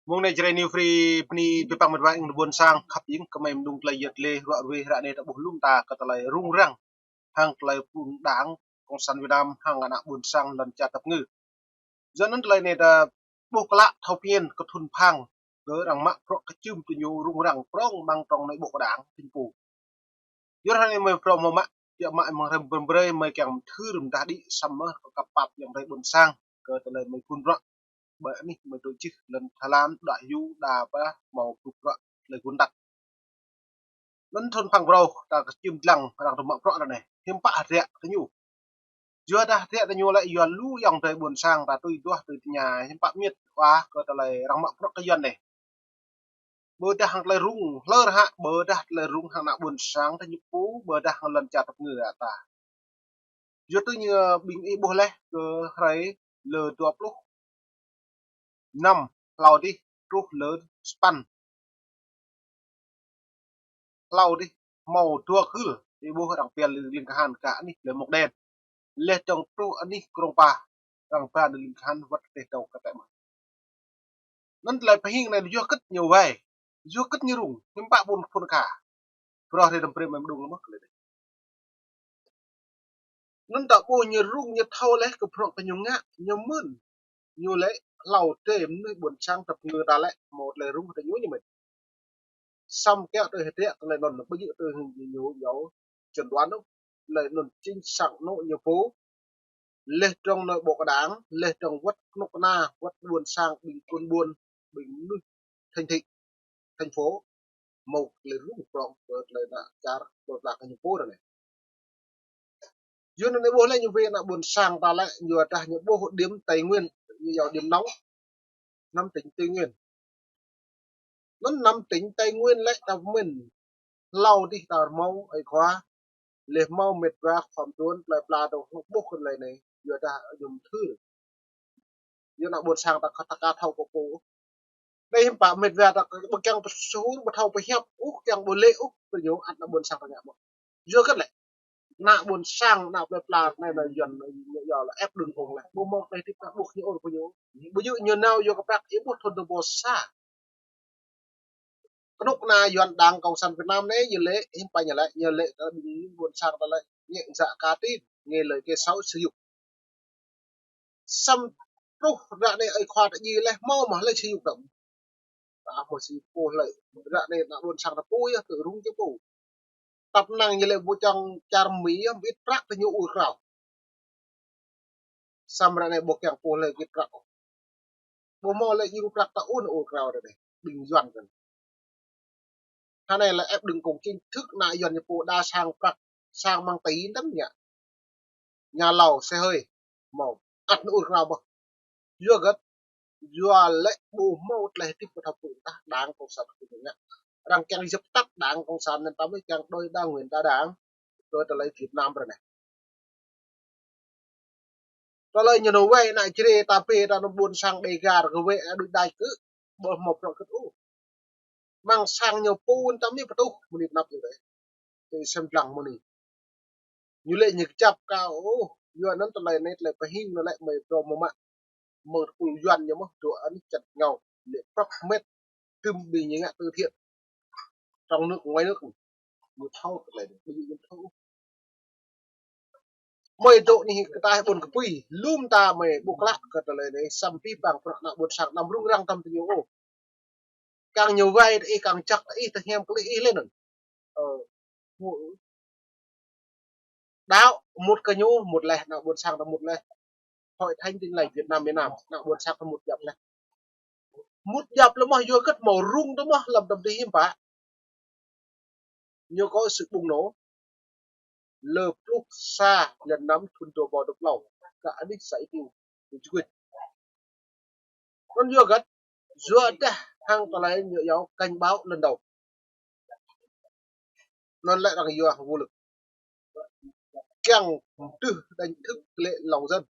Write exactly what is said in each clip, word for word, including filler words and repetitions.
Mơ̆ng anai Jrai New Free bơni pơpă mơ̆t wa ƀing ƀôn sang khăp ing kơmơi mơ̆ng tơlơi yơh lĕ ruă ruih ră anai ta ƀuh lŏm ta kơ tơlơi rŭng răng hăng tơlơi phun đảng Cộng sản Việt Nam hăng ană ƀôn sang lŏn čar tơpơngư. Yua anŭn tơlơi anai ta ƀuh klă thâo phiăn kơ thŭn phang kơ arăng mă prŏng kơ čưm tơ ñu rŭng răng prŏng mơ̆ng trong anai ƀô̆ kơ đảng thành phố. Yua anŭn mơi prŏng mơ̆ mă, yua mă mơ̆ng rem brem brơi mơi kiăng mơthưr mơdah đĭ samơ̆ kơ kăp pap yang rai ƀôn sang kơ tơlơi mơi phun prŏng. Ƀơi anih mơi tŭ čih lŏn Thái Lan đa hyu đa ba mâo phun prŏng tơlơi gun tăk. Anŭn thŭn phang brâu ta kơ čưm lăng arăng tơ mă prŏng anai. Hiư̆m pă hơdră tơ ñu. Yua dah hơdră tơ ñu lĕ yua lu yang rai ƀôn sang ta tui duah tui tơña hiư̆m pă mĭt wa kơ tơlơi arăng mă prŏng kơ Yuan anai. Ƀôdah hăng tơlơi rŭng hlơr hă, ƀôdah tơlơi rŭng hăng ană ƀôn sang ta ñu pô, ƀôdah hăng lŏn čar tơpơngư ta. Yua tui ñu ƀing ih ƀuh leh kơ hrơi lơ dua pluh năm hlâo dih truh lơ sapăn hlâo dih mâo dua gưl ih ƀuh arăng pia lĕ ling kahan kơ anih lĕ Mộc Đen. Leh dŏng truh anih Krông Pa arăng ba lĕ ling kahan wăt teh dŏng kơ tĕ mă. Anŭn tơlơi pơhing anai yua kơ ñu wai, yua kơ ñu rŭng, hiư̆m pă ƀôn phun kha. Brơi hrơi đăm brơi mơi mơđung lơ mơ̆ kơ lĕ. Anŭn ta ƀuh ñu rŭng ñu thâo leh kơ prŏng kơ ñu ngă, ñu mơ̆n. Ñu lĕ hlâo tê mơnuih ƀôn sang tơpơngư ta lĕ mâo tơlơi rŭng tơ ñu ñu mơ̆n. Samơ̆ kiăng tui hơdră tơlơi anŭn ƀu djơ̆ tui hăng ñu yua chẩn đoán ôh. Tơlơi anŭn chính xác anŏ ñu pô. Leh dŏng anai ƀô̆ kơ đảng, leh dŏng wăt kơnuk kơna, wăt ƀôn sang ƀing khul ƀôn, ƀing mơnuih thành thị, thành phố, mâo tơlơi rŭng prŏng kơ tơlơi ană čar, ƀô̆ pla kơ ñu pô anai. Yua anŭn anai ƀuh lĕ ñu wai ană ƀôn sang ta lĕ, yua dah ñu ƀuh điểm Tây Nguyên, ñu yua điểm nóng, năm tỉnh Tây Nguyên. Anŭn năm tỉnh Tây Nguyên lĕ ta pơmĭn hlâo dih ta mâo ơi khua, leh mâo mĕt wa khŏm tuôn plơi pla dŏng hlŏng ƀuh kơ tơlơi anai, yua dah ñu mơthưr. Yua ană ƀôn sang ta kơ ta ka thâo kơ pô. Anai hiư̆m pă mĕt wa ta ƀu kiăng pơsuh, ƀu thâo pơhiăp ôh, kiăng ƀu lĕ ôh, tơ ñu ăt ană ƀôn sang ta ngă mơ̆n. Yua kơ lĕ ană ƀôn sang, ană plơi pla anai anai Yuan anai, yua lĕ ép đưng kông lĕ. Ƀu mâo tơlơi tip ta ƀuh ñu ôh kơ ñu. Ƀu djơ̆ ñu nao yua kơ prăk ih ƀuh thŭn dua ƀô̆ sa. Kơnuk kơna Yuan đảng Cộng sản Việt Nam anai, ñu lĕ, hiư̆m pă ñu lĕ, ñu lĕ, kơ ƀing ƀôn sang ta lĕ, ñu djă ka tin, nghe lời kẻ xấu sử dụng. Samơ̆ truh ră anai ơi khua ta djai leh mâo mơ̆ lĕ sử dụng đăm. Ta mâo si pô hlơi. Ră anai ană ƀôn sang ta pô yơh, tơ rŭng či pô. Tăp năng ñu lĕ ƀu čang čar Mi yơh, mĭt prăk tơ ñu ur krao. Samơ̆ ră anai ƀu kiăng pô hlơi mĭt prăk ôh. Ƀu mâo lĕ ñu prăk ta ur, ur krao ră anai. Ƀing Yuan kơ anai lĕ ép đưng kông chính thức ană Yuan ñu pô đa sang prăk, sang măng tỉ tơm ñu. Nhà lầu, xe hơi, mâo. Ăt anŭn ur krao ƀơh. Yua gơ̆t, yua lĕ ƀu mâo tơlơi tip ƀu thâo pơ̆ng tah đảng Cộng sản ta ngă. Arăng kiăng dập tắt đảng Cộng sản anŭn ta mơ̆ kiăng đôi đảng Nguyễn đa đảng. Đôi tơlơi Việt Nam ră anai. Tơlơi ñu nao wai ană Jrai ta pê ta nao ƀôn sang Đêga kơ wai đuaĭ đač kơ ƀu mâo prŏng kơ ôh. Măng sang ñu pô anŭn ta mĭ pơtuh mơni tơnap ñu dêh. Tui sem lăng mơni. Ñu lĕ ñu kơjăp kơ ôh, yua anŭn tơlơi anai tơlơi pơhing anŭn lĕ mơi dŏ mơ̆ mă. Mơ̆ng tơpul Yuan ñu mơ̆ dŏ anih čăt ngao. Lĕ prăk mĕt tơm ƀing ñu ngă từ thiện. Trong nước, ngoài nước. Ñu thâo tơlơi anai, ƀu djơ̆ ñu thâo. Mơi dŏ anih kơ ta ƀôn kơpui, lŏm ta mơi ƀuh klă kơ tơlơi anai, samơ̆ pĭ păng prăk ană ƀôn sang anăm rŭng răng tơm tơ ñu ôh. Kiăng ñu wai tơ ih, kiăng čăk tơ ih, tơ hiam kơ ih lĕ anŭn. Ơ, đao mŭt kơ ñu, mŭt leh, ană ƀôn sang ta mŭt leh. Hội Thánh Tin Lành Việt Nam miền Nam, ană ƀôn sang ta mŭt djăp leh. Mŭt djăp leh mơ̆ yua kơ mâo rŭng tơ mơ̆ lăm tơm tơ hiư̆m pă. Ñu có sự bùng nổ. Lơ pluh sa lăn năm thŭn dua ƀô̆ dua pluh hlâo. Kơ anih sa itiu. Ñu čơkuč. Anŭn yua gơ̆t, yua dah hăng tơlơi ñu yua cảnh báo lần đầu. Anŭn lĕ arăng yua hăng vũ lực. Kiăng mơdưh đánh thức lĕ lòng dân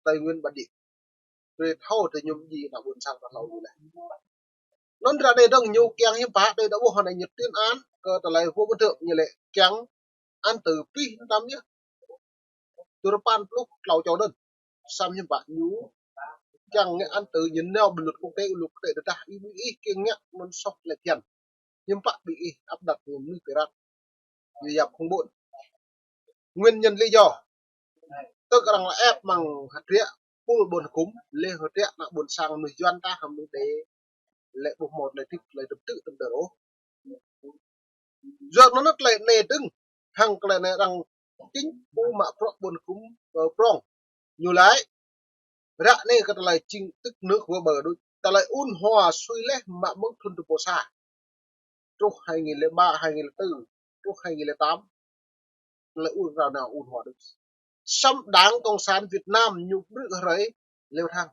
Tây Nguyên bản địa. Brơi thâo tơ ñu djai ană ƀôn sang ta hlâo dih leh. Anŭn ră anai dơ̆ng ñu kiăng hiư̆m pă, tơdah ƀuh hơnai ñu tuyên án kơ tơlơi vô bất thượng ñu lĕ kiăng án tử pĭ tơm yơh. Dua rơpăn pluh hlâo čô anŭn. Samơ̆ hiư̆m pă ñu kiăng ngă án tử, ñu nao ƀơi luật quốc tế, luật quốc tế tơdah ih ƀing ih kiăng ngă anŭn soh tơlơi phiăn. Hiư̆m pă ƀing ih áp đặt ñu mơnuih pơrat. Ñu yap không ƀuôn. Nguyên nhân lý do. Tức arăng ép mơ̆ng hơdră pul ƀôn hơkŭm, lĕ hơdră ană ƀôn sang mơnuih Yuan ta hăm mơnuih Đê. Lĕ ƀu hmâo tơlơi tip, tơlơi tơm tư̆ tơm tơr ôh. Yua anŭn tơlơi anai dơ̆ng, hăng tơlơi anai arăng chính phủ mă prŏng ƀôn hơkŭm, ơ, prŏng. Ñu laĭ, ră anai kơ tơlơi chính thức nước vừa bờ đuč, tơlơi ôn hòa sui leh mă mơ̆ng thŭn dua rơbâo sa. Truh hai nghìn lẻ ba, hai nghìn lẻ tư, truh hai nghìn lẻ tám. Tơlơi ôn hòa nao ôn hòa đuč. Samơ̆ Đảng Cộng sản Việt Nam ñu brư̆ hrơi leo thang.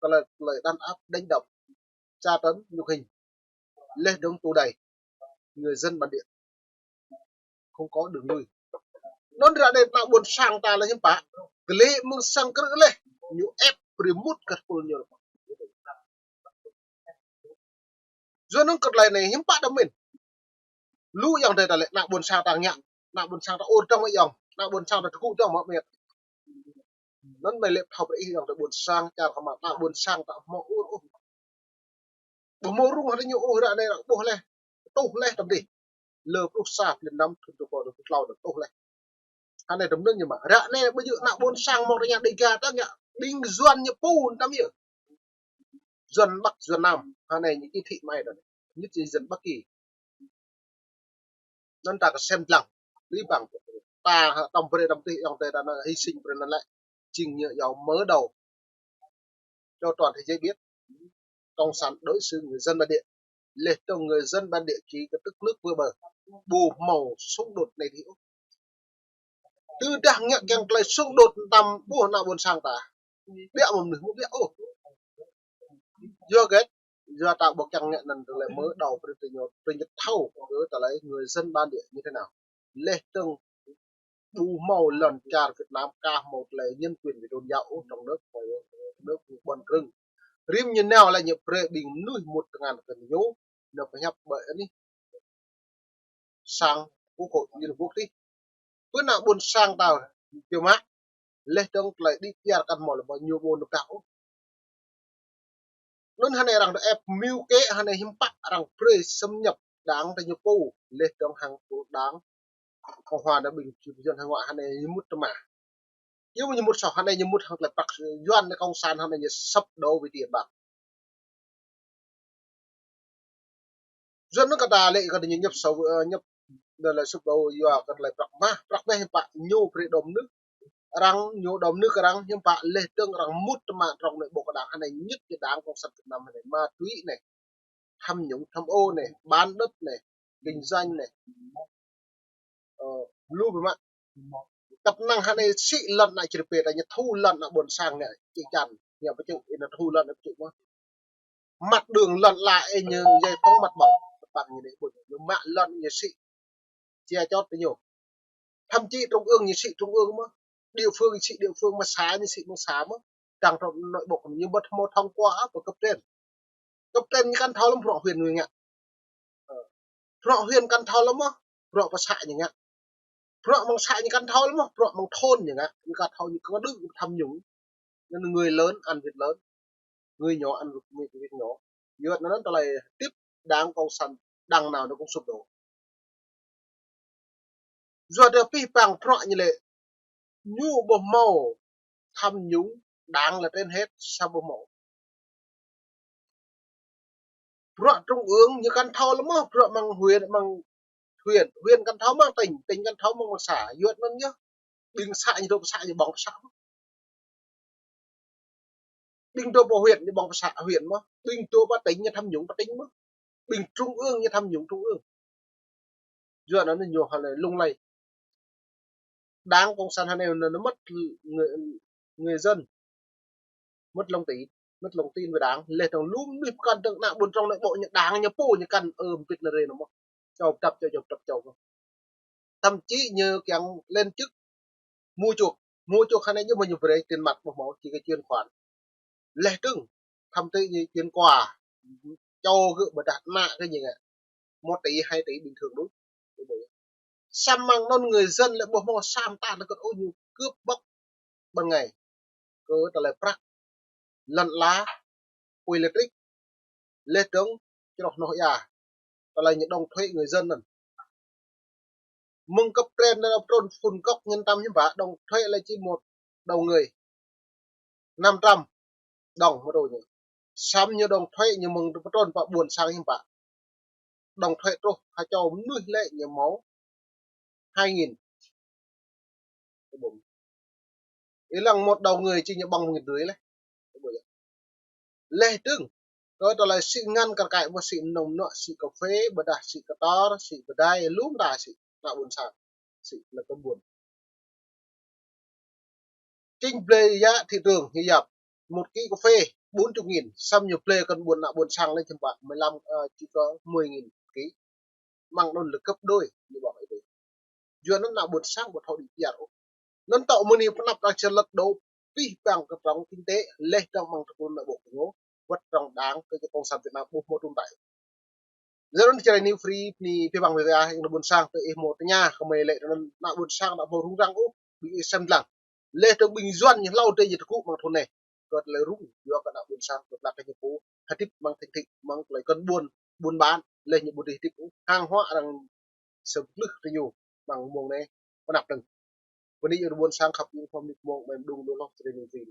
Tơlơi, tơlơi đàn áp, đánh đập, tra tấn, nhục hình. Leh dơ̆ng tù đày người dân bản địa. Không có đường lui. Anŭn ră anai ană ƀôn sang ta lĕ hiư̆m pă. Glĕ mơ̆ng sang krư̆ leh. Ñu ép brơi mŭt kơ pul ñu. Yua anŭn kơ tơlơi anai hiư̆m pă đăm mĭn. Lu ayŏng adơi ta lĕ ană ƀôn sang ta ngă. Ană ƀôn sang ta ur tơng mơ̆ ayŏng. Ană ƀôn sang ta tơgŭ tơng mơ̆ mĕt. Anŭn mơi lĕ thâo brơi ih ayŏng adơi ƀôn sang čar kơ mă ană ƀôn sang ta hmâo ur ôh. Ƀu hmâo rŭng hơdră ñu ôh, ră anai arăng ƀuh leh. Tuh leh tơm dih. Lơ pluh sa blan năm thŭn dua rơbâo dua pluh klâo tuh leh. Hơnai tơm anŭn ñu mă. Ră anai ƀu djơ̆ ană ƀôn sang mơ̆ng tơña Đêga ta ngă ƀing Yuan ñu pô tơm yơh. Yuan Bắc, Yuan Nam. Hơnai ñu chỉ thị mă tơm. Nhất là Yuan Bắc Kỳ. Anŭn ta kơ sem lăng. Ƀing ta hă, tơm brơi tơm tih ayŏng adơi ta anŭn hy sinh brơi anŭn lĕ. Chính ñu yua mở đầu cho toàn thế giới biết. Cộng sản đối xử người dân bản địa. Leh dơ̆ng người dân bản địa chỉ có tức nước vừa bờ. Ƀu hmâo xung đột anai dih ôh. Tơdah ngă kiăng tơlơi xung đột tơm ƀuh ană ƀôn sang ta. Biă mơ̆ mơnuih mơ̆ biă ôh. Yua hơget, yua ta ƀu kiăng ngă anŭn tơlơi mở đầu brơi tơ ñu, brơi ñu thâo kơ tơlơi người dân bản địa như thế nào. Leh dơ̆ng ƀu hmâo lŏn čar Việt Nam ka hmâo tơlơi nhân quyền về tôn giáo ôh trong nước, trong nước ƀôn krưng. Rĭm ñu nao lĕ ñu brơi ƀing mơnuih mŭt tơngan kơ ñu, ñu pơhiăp ƀơi anih sang quốc hội Liên Hợp Quốc dih. Pơ ană ƀôn sang ta kiăng mă, leh dơ̆ng tơlơi đĭ kyar kăn hmâo lĕ ƀu ñu ƀu nŭp tah ôh. Anŭn hơnai arăng ép mưu kế hơnai hiư̆m pă arăng brơi xâm nhập đảng ta ñu pô, leh dơ̆ng hăng pô đảng Cộng hòa anai ƀing čim yuan hăng wă hơnai ñu mŭt tơma. Yua ñu mŭt soh hơnai ñu mŭt hăng tơlơi prăk yuan anai cộng sản hơnai ñu sập đổ vì tiền bạc. Yuan anŭn kơ ta lĕ kơ ñu nhập sâu, ơ, nhập đơ lĕ sụp đổ yua kơ tơlơi prăk mah, prăk mah hiư̆m pă ñu brơi đom nưk. Arăng ñu đom nưk arăng hiư̆m pă leh dơ̆ng arăng mŭt tơma trong anai ƀô̆ kơ đảng hơnai ñu ñu đảng cộng sản Việt Nam hơnai ma túy anai. Tham nhũng tham ô anai, bán đất anai, kinh doanh anai. Ơ, lu biă mă. Tơpă năng hơnai sĭ lŏn ană čri pê ta ñu thu lŏn ană ƀôn sang anai, či čan, ñu pơčŭ, ñu thu lŏn anai pơčŭ mơ̆n. Mặt đường lŏn ala ih ñu giải phóng mặt bằng, mặt bằng ñu đĭ ƀuh, ñu mă lŏn ñu sĭ. Chia chót tơ ñu. Thậm chí trung ương ñu sĭ trung ương mơ̆n. Địa phương ñu sĭ địa phương mơ̆n, xã ñu sĭ mơ̆n xã mơ̆n. Đang trong nội bộ ñu ƀu hmâo thông qua ôh pơ cấp trên. Cấp trên ñu kăn thâo lăm bruă huyện ñu ngă. Ơ. Bruă huyện kăn thâo lăm mơ̆n, bruă pơ xã ñu ngă. Bruă mơ̆ng xã ñu kăn thâo lăm mơ̆n, bruă mơ̆ng thôn ñu ngă. Ñu kăn thâo ñu kơ đưm tham nhũng. Nên người lớn ăn việc lớn, người nhỏ ăn việc, việc, việc nhỏ. Yua anŭn tơlơi tip đảng cộng sản đảng nào nó cũng sụp đổ. Yua dih pih pang bruă ñu lĕ ñu ƀu hmâo tham nhũng, đảng là trên hết, sa ƀu hmâo. Bruă trung ương ñu kăn thâo lăm mơ̆n, bruă mơ̆ng huyện, mơ̆ng huyện, huyện kăn thâo mơ̆n tỉnh, tỉnh kăn thâo mơ̆n xã, yua anŭn yơh. Ƀing xã ñu dŏ pơ xã ñu ƀơ̆ng pơ xã mơ̆n. Ƀing dŏ pơ huyện ñu ƀơ̆ng pơ xã huyện mơ̆n. Ƀing dŏ pơ tỉnh ñu tham nhũng pơ tỉnh mơ̆n. Ƀing trung ương ñu tham nhũng trung ương. Yua anŭn ñu hơnai lung lay. Đảng cộng sản hơnai nó, nó mất người, người dân, mất lòng tin, mất lòng tin với đảng. Leh dơ̆ng lu mơnuih pơkŏn dơ̆ng ană ƀôn trong anai ƀô̆ ñu đảng ñu pô ñu kăn ơm pit nơre nơ̆ mơ̆n. Châu pơdăp châu, châu pơdăp châu mơ̆n. Thậm chí ñu kiăng lên chức mua chuộc, mua chuộc hơnai ñu mơ̆ ñu brơi tiền mặt ƀu hmâo, chỉ có chuyển khoản. Leh dơ̆ng, thậm chí ñu chuyển quà, châu gơ̆ ƀôdah ană gơ̆ ñu ngă. Một tỷ, hai tỷ bình thường đôč. Samơ̆ mơ̆ng anŭn người dân lĕ ƀu hmâo sa mơta, lĕ kơ ôh ñu cướp bóc ban ngày. Kơ tơlơi prăk. lăn ala, pui lêtrĭk, laih dơ̆ng čroh hnoh ia. Tơlơi ñu đóng thuế người dân anŭn. Mơ̆ng kơp pren anŭn pơtrŭn phun kŏk ñu năm trăm hiư̆m pă, đóng thuế lĕ či một đầu người năm trăm đồng mơ̆ đôč ñu. Samơ̆ ñu đóng thuế ñu mơ̆ng pơtrŭn pơ ƀuôn sang hiư̆m pă. Đóng thuế truh ha čô mơnuih lĕ ñu hmâo hai nghìn. Ih lăng một đầu người či ñu ƀơ̆ng một nghìn rưỡi lĕ. Laih dơ̆ng, kơ tơlơi sĭ ngăn kar kaĭ mơ̆ sĭ mơnơ̆ng mơnuă, sĭ kơphê, ƀôdah sĭ kơtor, sĭ pơdai, lŏm đa sĭ, ană ƀuôn sang, sĭ lĕ kơ ƀuôn. Chính blơi yă thị trường ñu yap, một ký cà phê bốn chục nghìn, samơ̆ ñu blơi kơ ƀuôn ană ƀuôn sang lĕ hiư̆m pă, mười lăm, ơ, či kơ mười nghìn ký. Mơ̆ng anŭn lĕ gấp đôi ñu ƀơ̆ng ih đôč. Yua anŭn ană ƀuôn sang ƀu thâo đĭ kyar ôh. Anŭn tŏ mơ̆ng anai pơanăp đang čơlăt đôč, pih pang kơ trong kinh tế, laih dơ̆ng mơ̆ng tơpul ană ƀôn kơ ñu, wơ̆t trong đảng kơ cộng sản Việt Nam ƀu hmâo tồn tại. Yua anŭn čơrai anai free anai pih pang wea, ih ană ƀuôn sang tơ ih hmâo tơña kơ mơi lĕ anŭn ană ƀuôn sang ană ƀu rŭng răng ôh, ƀing ih sem lăng. Laih dơ̆ng ƀing Yuan ñu hlâo tơ ñu tơgŭ mơ̆ng thun anai. Kơ tơlơi rŭng, yua kơ ană ƀuôn sang, kơ tơlơi kơ ñu pô, hơdip mơ̆ng thành thị, mơ̆ng tơlơi kơn ƀuôn, buôn bán, laih ñu ƀu dưi hơdip ôh, hàng hóa arăng sơm klưh tơ ñu, mơ̆ng mông anai, pơanăp dơ̆ng. Bơni yơh ƀuôn sang khăp, ñu hmâo mĭt mông, mơi mơđung lu hloh, čơrai anai free.